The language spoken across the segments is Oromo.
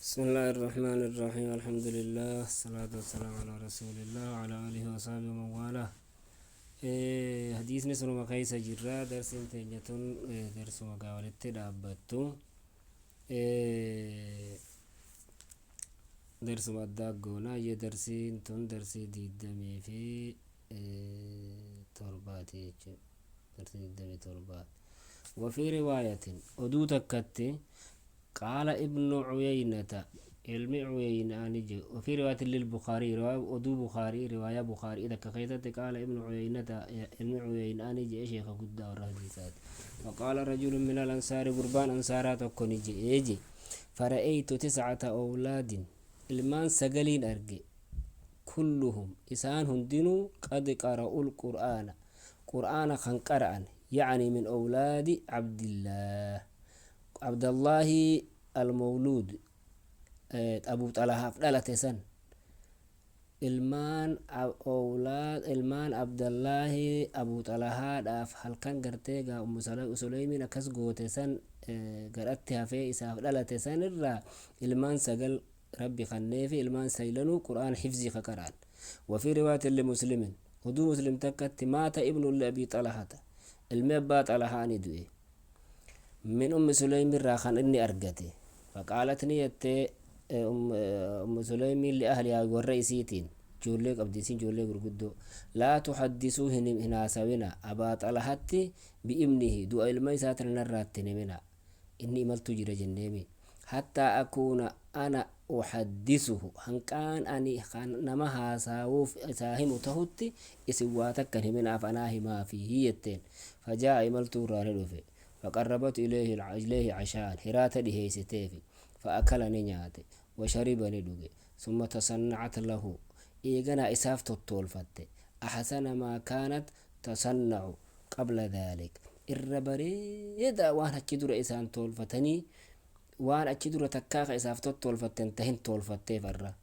بسم الله الرحمن الرحيم، الحمد لله، الصلاة والسلام على رسول الله وعلى آله وصحبه ومن والاه. Hadiisni sunuma keessa jirra. Darsiin teenya tun darsuma gaa walitti dhaabbattu, darsuma addaa goona. Ayye, darsiin tun darsii 27ti jechuudha, darsii 27ti. وفي رواية، oduu takkatti، قال ابن عيينة، ilmi Cuyeyna ni jedhe. وفي رواية للبخاري، oduu Bukaarii، riwaayaa Bukaarii takka keessatti، قال ابن عيينة، ilmi Cuyeyna ni jedhe، sheeka guddaa warra hadiisaati. وقال رجل من الأنصار، gurbaan ansaaraa tokko ni jedhe je: فرأيت تسعة أولاد، ilmaan sagaliin arge، كلهم، isaan hundinuu، قد قرأوا القرآن، qur'aana kan qara'an، يعني من أولاد عبد الله، Abdallahi المولود Abu Xalahaaf dhalate san. Ilmaan أولاد، ilmaan Abdallaahi Abu Xalahaadhaaf halkan gartee gaa Ummu Suleymiin akkas goote san gadhatti hafee isaaf dhalate san irraa ilmaan sagal Rabbi kanneefi, ilmaan saylanuu qur'aan hifzii ka qara'an. وفي رواية لمسلم، oduu Muslim takkatti، مات ابن لأبي طلحة، ilmi abbaa Xalahaa ni du'e، من أم سليم irraa kan inni argate. فقالت، ni jette Ummu Suleymiin، لأهلها، warra isiitiin، ijoollee qabdi isin, ijoollee gurguddoo، لا تحدثوا، hin haasawina، أبا طلحة بابنه، du'a ilma isaatin narraatti hin himina, inni imaltu jira jenneemi، حتى أكون أنا أحدثه، hanqaan ani kan nama haasaawuuf isaa himu tahutti isin waa takkan himinaaf, anaa himaafi jetteen. فجاء، imaltuu irraa ni dhufe. فقربت إليه عشاء، hiraata dhiheessiteefi. فأكل، ni nyaate، وشرب، ni dhuge. ثم تصنعت له، eeganaa isaaf tottolfatte، أحسن ما كانت تصنع قبل ذلك، irra bareedaa waan achi dura isaan tolfatanii, waan achi dura takkaa ka isaaf tottolfatten tahin tolfatteef irra.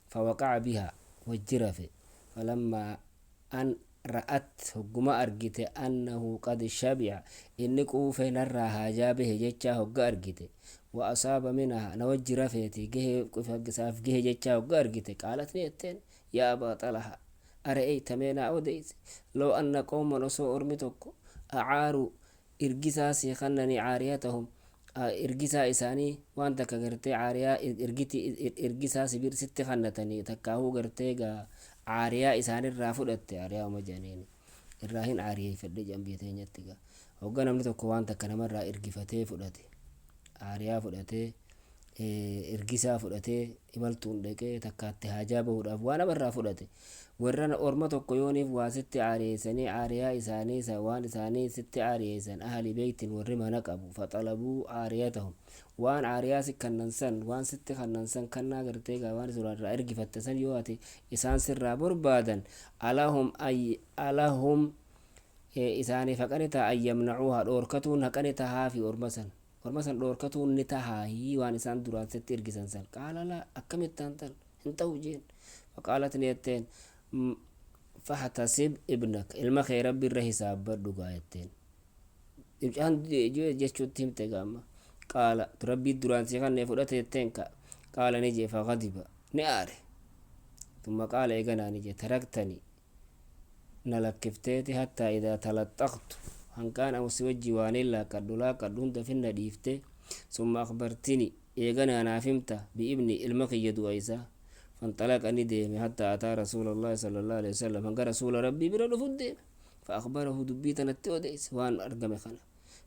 فوقع بها، wajji rafe. فلما أن رأت، hogguma argite، أنه قد شبع، inni quufe, narraa haajaa bahe jechaa hogga argite، وأصاب منها، na wajji rafeeti gahe, isaaf gahe jechaa hogga argite، قالت، ni jetteen: يا أبا طلحة، أرأيت، mee naa odeyse، لو أن قوما، osoo ormi tokko، أعاروا، irgisaa sii kannanii، عاريتهم، irgisaa isaanii, waan takka gartee caariyaa irgiti irgisaa sibir sitti kannatanii, takkaahuu gartee gaa caariyaa isaanirraa fudhatte, caariyaa uma jedhaniini irraa hin caariyeeffadhe jedhan biyya teenyatti. Gaa hogga namni tokko waan takka namarraa ergifatee fudhate, caariyaa fudhatee, ergisaa fudhatee, imaltuun dhaqee takkaatti haajaa bahuudhaaf waa namarraa fudhate, warra orma tokko yooniif waa sitti caariyeessanii, caariyaa isaanii waan isaanii sitti caariyeessan، أهل بيت، warri mana qabu، فطلبوا عاريتهم، waan caariyaa si kannan san, waan sitti kannan san, kannaa gartee gaa waan irraa ergifatte san yoo ati isaan sirraa barbaadan، ألهم أي ألهم، isaaniif haqani ta'a، أن يمنعوها، dhoorkatuun haqani tahaafi, orma san dhoorkatuun ni tahaahii waan isaan duraan sitti ergisan san? قال لا، akkamittaan tan hin ta'u jeen. فقالت، ni jetteen: فاحتسب ابنك، ilma kee Rabbi irra hisaabbadhu gaa jetteen. Ibcaan jechuutti himte gaamma. قال، Rabbii duraan si kannee fudhate jetteen ka. قال، ni jee. فغضب، ni aare. ثم قال، eeganaa ni jee: تركتني، na lakkifteeti، حتى إذا تلطخت، hanqaan amu si wajji waaniin laaqadhu laaqadhu hunda finna dhiifte، ثم أخبرتني، eeganaa naaf himta، بابني، ilma kiyya du'a isaa. فانطلق، ni deeme، حتى أتى رسول الله صلى الله عليه وسلم، hanga rasuula Rabbii bira dhufut deeme. فأخبره، dubbii tanatti odeesse, waan argame kana،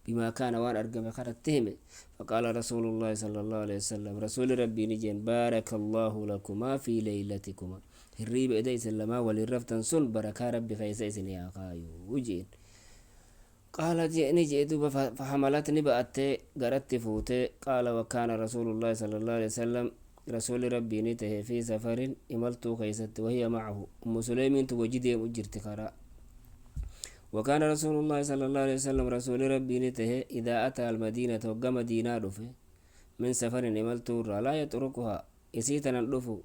بما كان، waan argame kanatti hime. فقال رسول الله صلى الله عليه وسلم، rasuuli Rabbii ni jeen: بارك الله لكما في ليلتكما، hirriiba eda isin lamaa waliin raftan sun barakaa Rabbi keessa isin haa kaayuu jeen. قال، ni jee duuba: فحملت، ni ba'attee garatti fuutee. قال: وكان رسول الله صلى الله عليه وسلم، rasuuli Rabbii ni tahe، في سفر، imaltuu keeysatti، وهي معه، Ummu Suleymiintu wajji deemu jirti karaa. وكان رسول الله صلى الله عليه وسلم، رسول ربي نته، إذا أتى المدينة، وقا مدينة دفه، من سفر، imaltuu لا يطرقها، isii tanan dhufu،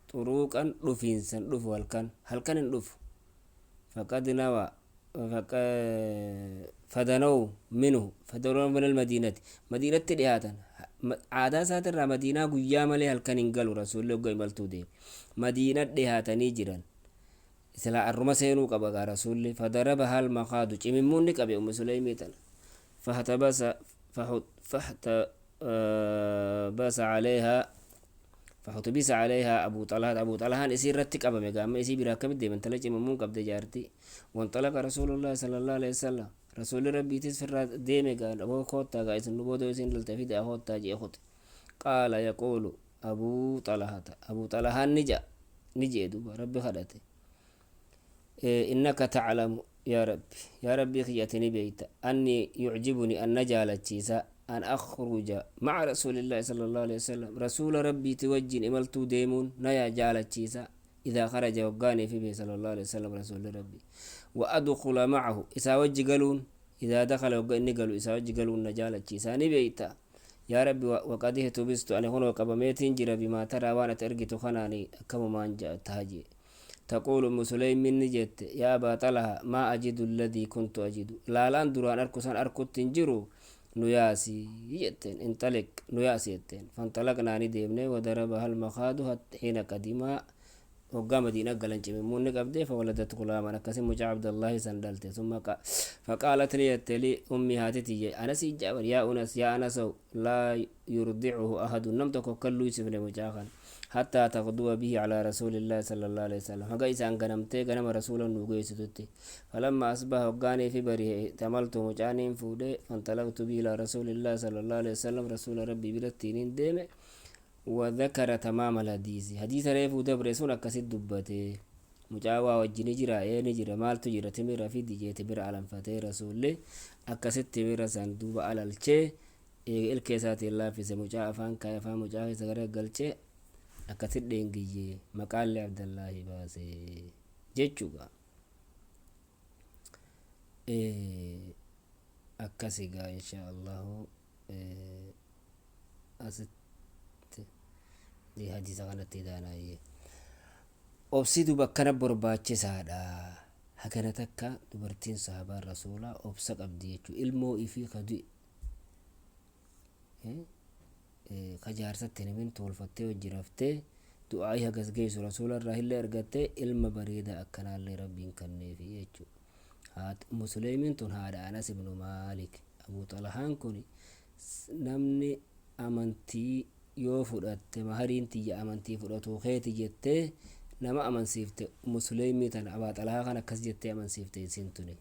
طرقا، dhufiinsan dhufu, halkan halkan hin dhufu. فقد نوى، فدنوا منه، فدنوا من المدينة، مدينة dhihaatan. Aadaa isaatirraa Madiinaa guyyaa malee halkan hin galu Rasuulli hogga imaltuu deeme. Madiina dhihaatanii jiran. Silaa arruma seenuu qaba gaa Rasuulli. Fadarabaha almakaadu cimimmuun ni qabe Ummu Suleymii tana. Fahtabasa fahtabasa aleehaa faxutubisa aleehaa Abuu Xalhaa. Abuu Xalhaan isii irratti qabame gaa amma isii biraa akkamitti deema intala cimimmuun qabde jaartii. Wanxalaqa Rasuulullaahi sallallahu alaihi wasallam. Rasuulli Rabbiitis firraa deeme gaa aboo koottaa gaa isin nu booda yoo isiin dhalte fidaa koottaa je'e kute. Qaala yaquulu Abuu Xalhata. Abuu Xalhaan ni ja'a ni je'e duuba Rabbi kadhate. Innaka taclamu yaa Rabbi yaa Rabbii kiyya ati ni beeyta anni yucjibuni an na jaalachiisa an akhruja maca rasuulillaahi sallallahu alaihi wasallam rasuula Rabbiiti wajjiin imaltuu deemuun na jaalachiisa idaa kharaja hoggaanii fi bahe sallallahu alaihi wasallam rasuulli Rabbii wa adkhula macahu isaa wajji galuun idaa dakhala hogga inni galu isaa wajji galuun na jaalachiisa ni beeyta yaa Rabbi waqad ihtubistu ani kunoo qabameetiin jira bimaa taraa waan ati argitu kanaani akkamumaan taha jee. Taquulu Ummu Suleymin ni jette, Yaa Abaa Xalhaa, maa ajidu alladhii kuntu ajidu. Laalaan duraan arku san arkutti hin jiru, nu yaasi jetteen. Inxaliq, nu yaasi jetteen. Fanxalaqnaa ni deemne, wadarabaha almakhaadu hiina qadimaa. Hoggaa Madiina galan cimimmuun ni qabde, fawaladat ghulaaman, akkasin mucaa Abdallaahi san dhalte. Summa faqaalat ni jette li ummii haati tiyya, Anasii ja'a bar, yaa Unas, yaa Anasow, laa yurdicuhu ahadun, nam tokko akka hin luuysifne mucaa kana. Hattaa taghduwa bihi alaa rasuulillaahi sallallaahu aleyhi wasallam haga isaan ganamtee ganama rasuula nuu geessitutti. Falammaa asbaha hoggaaniifi barihe ihtamaltu mucaa niin fuudhe fanxalaqtu bihi ilaa rasuulillaahi sallallaahu aleyhi wasallam rasuula Rabbii biratti niin deeme. Wa dhakara tamaamal hadiisi hadiisa reefuu dabre sun akkasit dubbate. Mucaa waa wajji ni jiraa? Ee ni jira. Maaltu jira? Timira fidi jee timira alanfatee rasuulli akkasit timira san duuba alalchee. Eega ilkee isaatiin laaffise mucaa afaan kaaye afaan mucaa keessa gara galche akkasi dheengiyye maqaallee Abdallaahi baase jechuu gaa. Akkasi gaa inshaa Allahu asitti hadiisa kanatti idaanaayyee. Obsi duba akkana barbaachisaadha. Hagana takka dubartiin sahabaan rasuulaa obsa qabdi jechuu ilmoo ifii ka du'e ka jaarsatti hin himin toolfattee wajji raftee du'aa'ii hagas geessu rasuula irraa illee argattee ilma bareedaa akkanaallee rabbiin kanneefi jechuudha. Haati Ummu Suleymiin tun haadha Anas ibnu Maalik. Abuu Xalahaan kun namni amantii yoo fudhatte mahariin tiyya amantii fudhatuu keeti jettee nama amansiifte Ummu Suleymii tana Abaa Xalahaa kan akkas jettee amansiifte isiin tuni.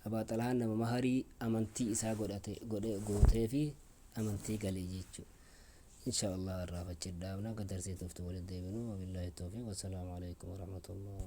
Abaa Xalhaan nama maharii amantii isaa godhate godhe gooteefi amantii gale jechu. Insha Allah har'aaf achi dhaabna akka darsii tuftu walitti deebinu. Wabillaahi tawfiiq. Wassalaamu alaikum warahmatullah.